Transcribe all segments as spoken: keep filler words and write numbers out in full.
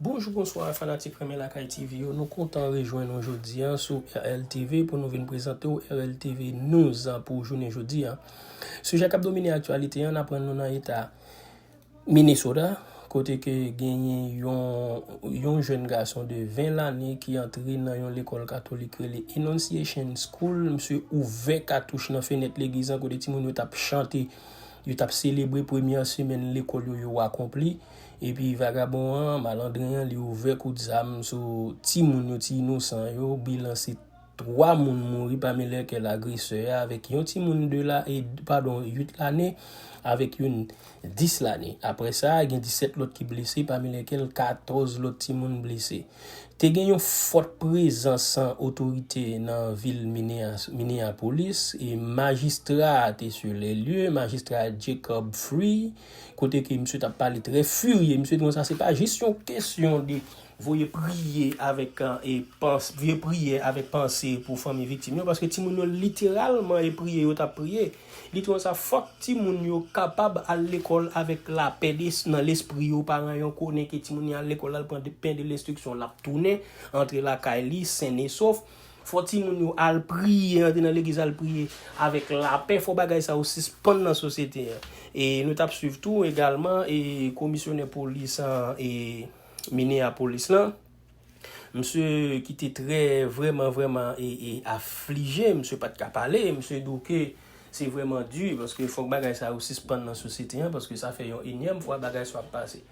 Bonjou, bonswa, fanatik Renmen Lakay T V yo. Nou kontan rejwenn nou jodi a sou R L T V pou nou vin prezante w R L T V News pou jounen jodi a. Sijè k ap domine aktyalite a, n aprann nou nan eta Minnesota, kote ke genyen yon, yon jèn gason de ven lane ki antre nan yon lekòl katolik rele Annunciation School. Misye ouvè katouch nan fenèt legliz lan kote timoun yo t ap chante, yo t ap selebre premyè semèn lekòl yo, yo akonpli. Epi vagabon an, malandren an, li ouvè kout zam sou timoun yo, ti inosan yo. Bilan se twa moun mouri, pami lèkèl agresè a avèk yon timoun de la, e, padon, uit lane, avèk youn dis lane. Apre sa, gen disèt lòt ki blese, pami lèkèl katòz lòt timoun blese. Te gen yon fòt prezans otorite nan vil Minneas-, Minneapolis, e majistra a te sou lè lye, majistra Jacob Free, kote ke misye t ap pale trè firye. Misye te konsa, se pa jis yon kesyon de voye priye avèk, e, pans-, voye priyè avèk panse pou fanmi viktim yo, paske timoun yo literalman e priye yo t ap priye. Li te konsa, fòk timoun yo kapab al lekòl avèk lapè de, nan lespri yo. Paran yo konnen ke timoun yo al lekòl, al pran de, pen de lenstriksyon, l ap tounen, antre lakay li, sen e sof. Fò timoun yo al priye, antre nan legliz, al priye avèk lapè. Fò bagay sa yo sispann nan sosyete a. E nou t ap swiv tou egalman, e, komisyonè polis an, e, Minneapolis lan. Misye ki te trè, vrèman, vrèman, e, e, aflije, misye pa t ka pale, misye di w ke se vrèman di, paske fòk bagay sa yo sispann nan sosyete an, paske sa fè yon enyèm fwa bagay sa ap pase.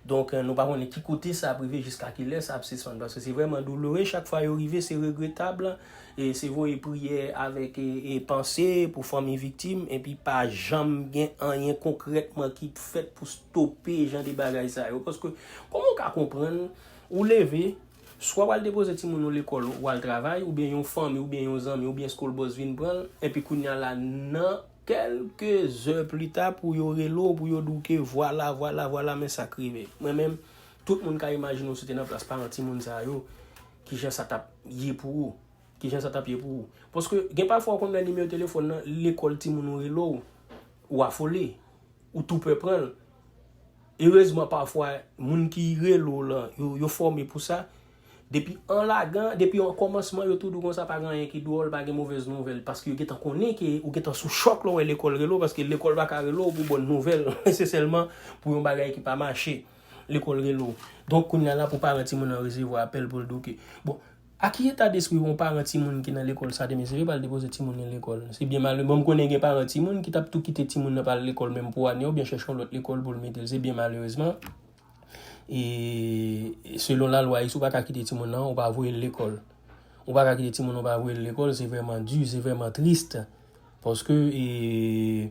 Donk, e, nou pa konnen ki kote sa ap rive, jiska kilè sa ap sispann, paske se vrèman doulere, chak fwa yo rive, se regretab, e se voye priyè avèk, e, e panse pou fanmi viktim, epi pa janm gen anyen konkrètman ki fèt pou stope jan de bagay sa yo, paske kòman w ka konprann, ou leve, swa w al depoze timoun ou lekòl, ou al travay, oubyen yon fanmi, oubyen yon zanmi, oubyen school bus vin pran l, epi kounye a la, nan kèlke zè pli ta, pou yo rele w, pou yo di w ke vwala, vwala, vwala, men sa k rive. Mwen menm, tout moun ka imajine w si w te nan plas paran timoun sa yo, kijan sa t ap ye pou ou, kijan sa t ap ye pou ou. Paske gen pafwa w konn wè nimewo telefòn nan, lekòl timoun ou rele w, ou afole, ou tou pè pran l. Erezman, pafwa, moun ki rele w lan, yo, yo fòme pou sa. Depi an lagan, depi an kòmansman, yo tou di w konsa, pa gen anyen ki dwòl, pa gen movèz nouvèl, paske yo gentan konnen ke ou gentan sou chòk lè w wè lekòl rele w, paske lekòl pa ka rele w pou bòn nouvèl, se sèlman pou yon bagay ki pa mache, lekòl rele w. Donk, kounye a la, pou paran timoun nan resevwa apèl pou l di w ke, bon, a ki eta despri yon paran timoun ki nan lekòl sa demen se vre pral depoze timoun li lekòl? Se byen malere. Bon, m konnen gen paran timoun ki t ap tou kite timoun nan pa al lekòl menm pou ane, oubyen chèche yon lòt lekòl pou l mete l. Se byen malerezman. E selon lalwa isi, ou pa ka kite timoun nan, ou pa voye l lekòl. Ou pa ka kite timoun nan, ou pa voye l lekòl, se vrèman di, se vrèman tris. Paske, e,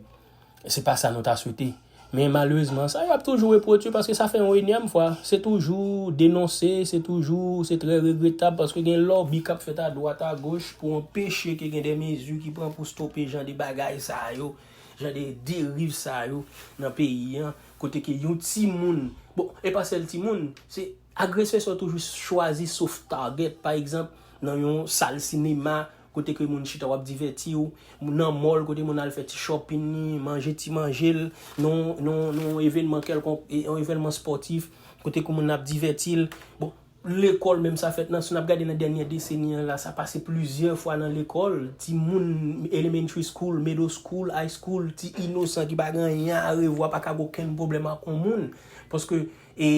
se pa sa nou ta swete. Men malerezman, sa yo ap toujou repwodui paske sa fè yon enyèm fwa. Se toujou denonse, se toujou, se trè regretab paske gen lòbi k ap fèt adwat agoch pou anpeche ke gen de mezi ki pran pou stope jan de bagay sa yo, jan de deriv sa yo nan peyi an, kote ke yon timoun, bon, e pa sèl timoun, se agresè sa yo toujou chwazi soft target, pa egzanp, nan yon sal sinema, kote ke moun chita w ap divèti w, nan mall kote moun al fè ti shopping li, manje ti manje l, nan, nan, nan yon evènman kèlkonk, e, yon evènman spòtif, kote ke moun ap divèti l. Bon, lekòl menm sa fèt nan, si n ap gade nan dènye deseni an la, sa pase plizyè fwa nan lekòl, timoun elementary school, middle school, high school, ti inosan ki pa gen anyen a revwa, pa ka gen okenn pwoblèm ak yon moun, paske, e,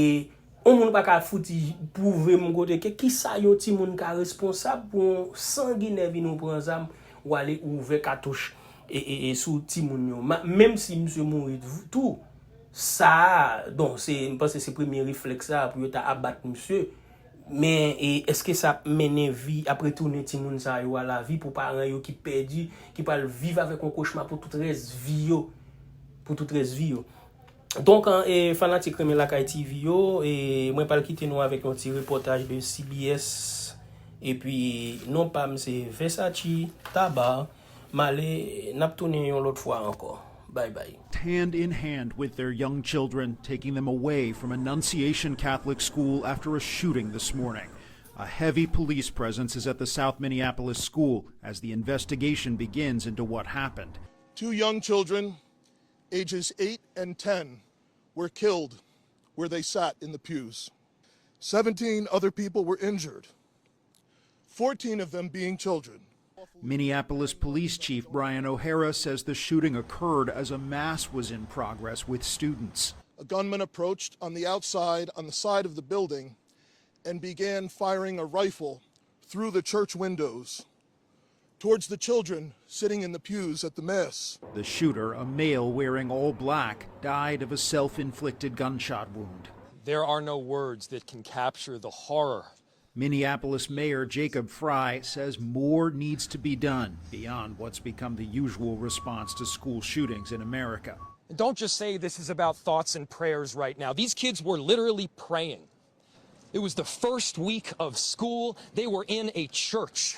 yon moun pa ka fouti pwouve m kote ke kisa yon timoun ka responsab pou yon sanginè vin ou pran zam, ou ale ouvè katouch e, e, e sou timoun yo. Ma-, menm si misye mouri tou, sa a, bon, se, m panse se premye reflèks sa a pou yo ta abat misye. Men, e, èske sa ap mennen vi, ap retounen timoun sa yo a lavi pou paran yo ki pèdi, ki pral viv avèk yon kochma pou tout rès vi yo? Pou tout rès vi yo. Donk, e, fanatik Renmen Lakay T V yo, e, mwen pral kite nou avèk yon ti repòtaj de C B S. Epi, non pa m se Versace Tabar. M ale, n ap tounen yon lòt fwa ankò. Bye bye. Hand in hand with their young children, taking them away from Annunciation Catholic School after a shooting this morning. A heavy police presence is at the South Minneapolis school as the investigation begins into what happened. Two young children, ages eight and ten, were killed where they sat in the pews. Seventeen other people were injured, fourteen of them being children. Minneapolis Police Chief Brian O'Hara says the shooting occurred as a mass was in progress with students. A gunman approached on the outside, on the side of the building, and began firing a rifle through the church windows towards the children sitting in the pews at the Mass. The shooter, a male wearing all black, died of a self inflicted gunshot wound. There are no words that can capture the horror. Minneapolis Mayor Jacob Frey says more needs to be done beyond what's become the usual response to school shootings in America. And don't just say this is about thoughts and prayers right now. These kids were literally praying. It was the first week of school. They were in a church.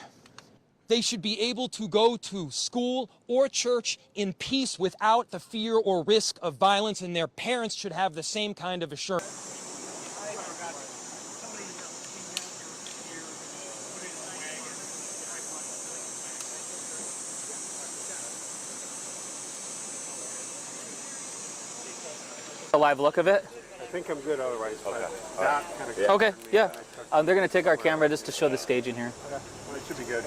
They should be able to go to school or church in peace without the fear or risk of violence, and their parents should have the same kind of assurance. The live look of it? I think I'm good otherwise. But that kind of Okay, yeah. Um, they're going to take our camera just to show the staging here. It should be good.